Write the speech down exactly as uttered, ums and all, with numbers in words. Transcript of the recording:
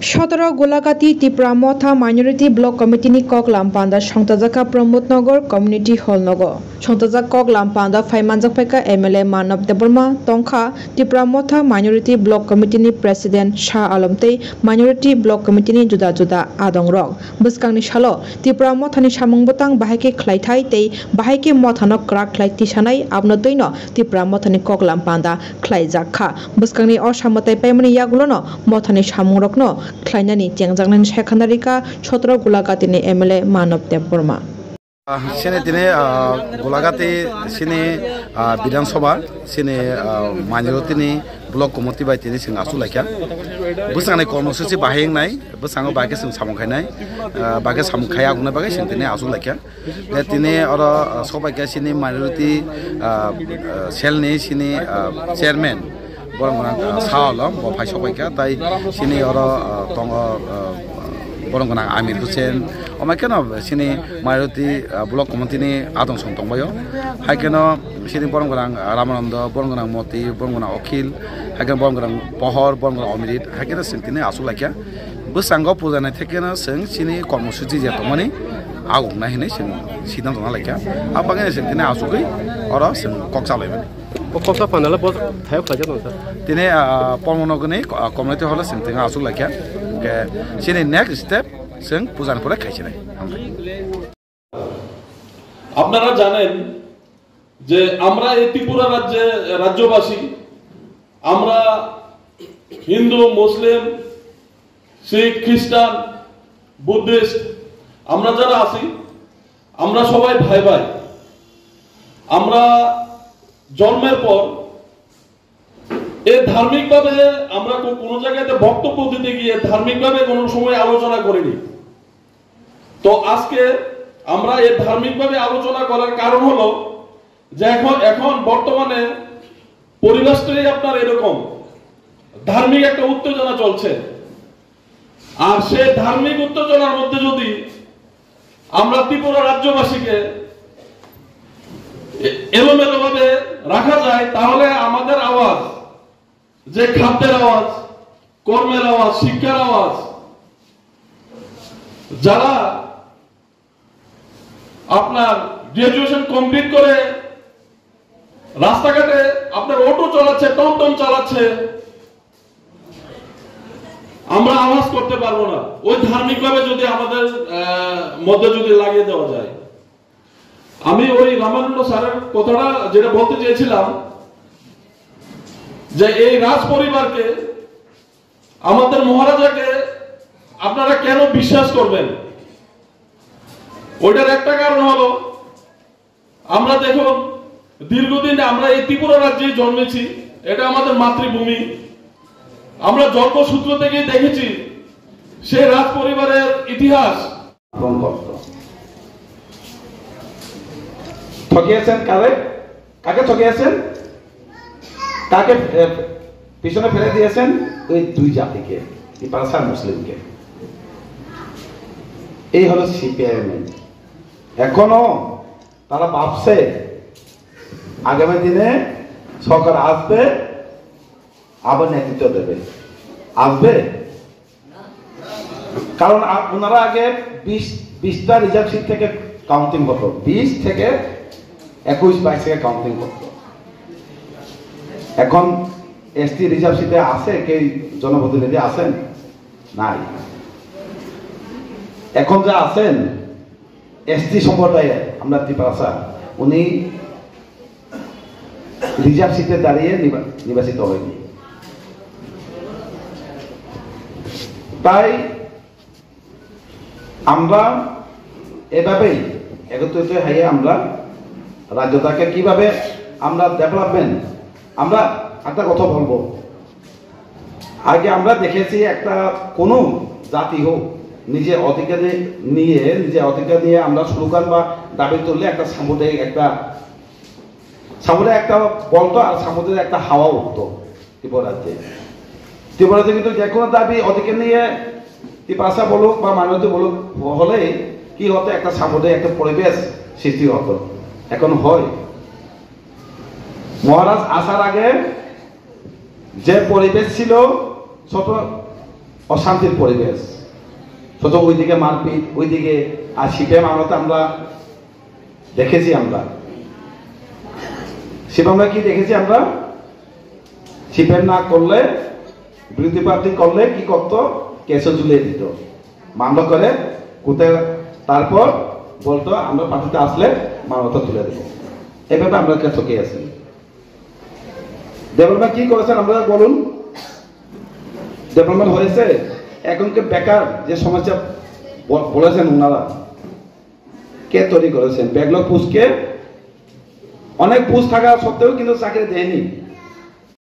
Sotoro Golagati Tipra Motha Minority Block Committee ni Koklam Panda songtajakha Pramod Nagar Community Hall nogo. Songtajak Koklam Panda phai manjakphaikha M L A Manav Debbarma, tongkha Tipra Motha Minority Block Committee ni President Shah Alam tei Minority Block Committee ni juda juda adongrok. Bwskangni salo Tipra Mothani samung bwtang bahai khe khlaithai tei bahai khe mothano kwrak khlai tisanai, abono twino Tipra Mothani Koklam Panda khlaijakha. Bwskangni o samwtai paimani yagulono mothani samungrokno khlainani chengjaknani sekhandarikha Sotoro Gulagati ni M L A Manav Debbarma. Ah, sini tini, ah, Gulagati sini, ah, Bidhan Sabha sini, ah, Manjurotini Block Committee bai tini sing asuk laikha. Bwskangnai kormosuchi bahai wngnai, bwskango bahai khe sing samung khainai, ah, bahai khe samung khaiya wngnai bagwi sing tini asuk laikha. Tei tini oro, ah, sobaikha sini minority, ah, ah, cell ni sini, ah, chairman, borok gwnang, ah, Shah Alam, bo phai sobaikha, tai sini oro, ah, tongo, ah, borok gwnang Amir Hussain, omo kheno sini minority, ah, block committee ni adong song tongbaio. Hai kheno sini borok gwnang, ah, Ramananda, borok gwnang Moti, borok gwnang Akhil, hai kheno borok gwnang Pohor, borok gwnang Omirit, hai kheno sini tini asuk laikha. Bwskango puja naithai kheno chwng chini kormosuchi je tongmani aguknai hinwi chwng siddhanto nalaikha. Abo bagwino chwng tini achugwi oro chwng kok salaimani. O koksa panel bo thayok khlaijak nang sir. Tini, ah, Pormonogoni, ah, community hall chwng tini achuk laikha. Hwnkhe chini next step chwng puja ni pore khaisinai. আপনারা জানেন যে আমরা এই ত্রিপুরা রাজ্যে, রাজ্যবাসী, আমরা হিন্দু, মুসলিম, শিখ, খ্রিস্টান, বুদ্ধিস্ট, আমরা যারা আছি, আমরা সবাই ভাই ভাই। আমরা জন্মের পর এ ধার্মিকভাবে আমরা কো-, কোনো জায়গাতে বক্তব্য দিতে গিয়ে ধার্মিকভাবে কোনো সময় আলোচনা করিনি। তো আজকে আমরা এ ধার্মিকভাবে আলোচনা করার কারণ হলো যে এখন, এখন বর্তমানে পরিবেশটাই আপনার এরকম, ধার্মিক একটা উত্তেজনা চলছে। আর সেই ধার্মিক উত্তেজনার মধ্যে যদি আমরা ত্রিপুরা রাজ্যবাসীকে এ-, এলোমেলোভাবে রাখা যায়, তাহলে আমাদের আওয়াজ, যে খাদ্যের আওয়াজ, কর্মের আওয়াজ, শিক্ষার আওয়াজ, যারা আপনার গ্র্যাজুয়েশন কমপ্লিট করে রাস্তাঘাটে আপনার অটো চালাচ্ছে, টমটম চালাচ্ছে, আমরা আওয়াজ করতে পারবো না, ওই ধার্মিকভাবে যদি আমাদের, আহ, মধ্যে যদি লাগিয়ে দেওয়া যায়। আমি ওই রামানন্দ স্যারের কথাটা যেটা বলতে চেয়েছিলাম, যে এই রাজ পরিবারকে, আমাদের মহারাজাকে আপনারা কেন বিশ্বাস করবেন? ওইটার একটা কারণ হলো, আমরা দেখুন, দীর্ঘদিন আমরা এই ত্রিপুরা রাজ্যেই জন্মেছি, এটা আমাদের মাতৃভূমি। আমরা জন্মসূত্র থেকেই দেখেছি সেই রাজ পরিবারের ইতিহাস। গ্রহণ করত। ঠকিয়েছেন কারে? কাকে ঠকিয়েছেন? কাকে, এ, পিছনে ফেলে দিয়েছেন? ওই দুই জাতিকে, তিপ্রাসা আর মুসলিমকে। এই হলো সিপিআইএম। এখনো তারা ভাবছে আগামী দিনে সরকার আসবে, আবার নেতৃত্ব দেবে, আসবে। কারণ আ-, ওনারা আগে বিশ, বিশটা রিজার্ভ সিট থেকে কাউন্টিং হতো, বিশ থেকে একুশ বাইশ থেকে কাউন্টিং করতো। এখন এসটি রিজার্ভ সিটে আছে, কেউ জনপ্রতিনিধি আছেন? নাই। এখন যে আছেন, এসটি সম্প্রদায়ের আমরা তিপ্রাসা, উনি রিজার্ভ সিটে দাঁড়িয়ে নির্বা-, নির্বাচিত হয়নি। তাই আমরা এভাবেই একত্রিত হয়ে আমরা রাজ্যটাকে কিভাবে আমরা ডেভেলপমেন্ট, আমরা একটা কথা বলবো, আগে আমরা দেখেছি একটা কোনো জাতি হোক, নিজে অধিকার নিয়ে, নিজে অধিকার নিয়ে আমরা স্লোগান বা দাবি তুললে একটা সাম্প্রদায়িক একটা, সাম্প্রদায়িক একটা বলতো আর সাম্প্রদায়িক একটা হাওয়া উঠতো ত্রিপুরা রাজ্যে। ত্রিপুরা রাজ্যে কিন্তু যে কোনো দাবি অধিকার নিয়ে তিপ্রাসা বলুক বা মাইনরিটি বলুক হলেই কি হতো, একটা সাম্প্রদায়িক একটা পরিবেশ সৃষ্টি হতো। এখন হয়, মহারাজ আসার আগে যে পরিবেশ ছিল, সত-, অশান্তির পরিবেশ। শুধু ওইদিকে মারপিট, ওইদিকে। আর সিপিএম আমরা তো আমরা দেখেছি আমরা। সিপিএম আমরা কি দেখেছি আমরা? সিপিএম না করলে, বিরোধী পার্টি করলে কি করতো? কেসে ঝুলিয়ে দিত, মামলা করে কোথায়, তারপর বলতো আমরা পার্টিতে আসলে মামলাটা তুলে দেবো। এভাবে আমরা একটা চোখে আছি। ডেভেলপমেন্ট কি করেছেন আপনারা বলুন? ডেভেলপমেন্ট হয়েছে? এখন কি বেকার যে সমস্যা ব- বলেছেন ওনারা, কে তৈরি করেছেন? ব্যাকলগ পোস্টকে, অনেক পোস্ট থাকা সত্ত্বেও কিন্তু চাকরি দেয়নি।